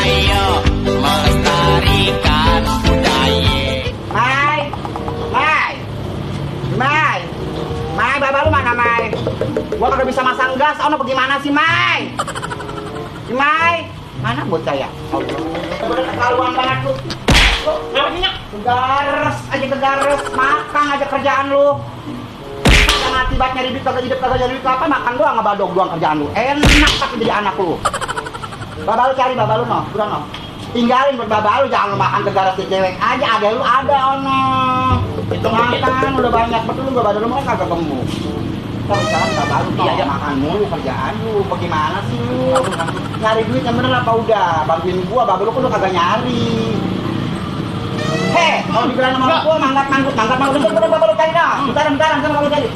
Ayo melestarikan budaya. Mai, bapak lu mana, Mai? Gua kagak bisa masang gas, ono bagaimana sih, Mai? Mai, mana bocah ya? Allah, bener kekaluan banget lu. Lu, namanya kegares aja kegares, makan aja kerjaan lu. Kagak mati banget nyari duit, kagak hidup, kagak jadi duit apa, makan doang, ngebadog doang kerjaan lu. Enak tapi jadi anak lu. Bapak lu cari bapak lu no, udah no. Tinggalin buat bapak lu, jangan lu makan kegares di cewek aja, ada lu ada ono. Itu makan udah banyak betul lu bapak lu kan kagak gemuk. Kalau sekarang bapak lu iya aja makan mulu kerjaan lu, bagaimana sih lu? Nyari duit yang bener apa udah? Bantuin gua, bapak lu kan lu kagak nyari. Heh, kalau dibilang sama gua mangkat manggut, bentar bapak lu cari dah. Bentar, sama bapak lu cari.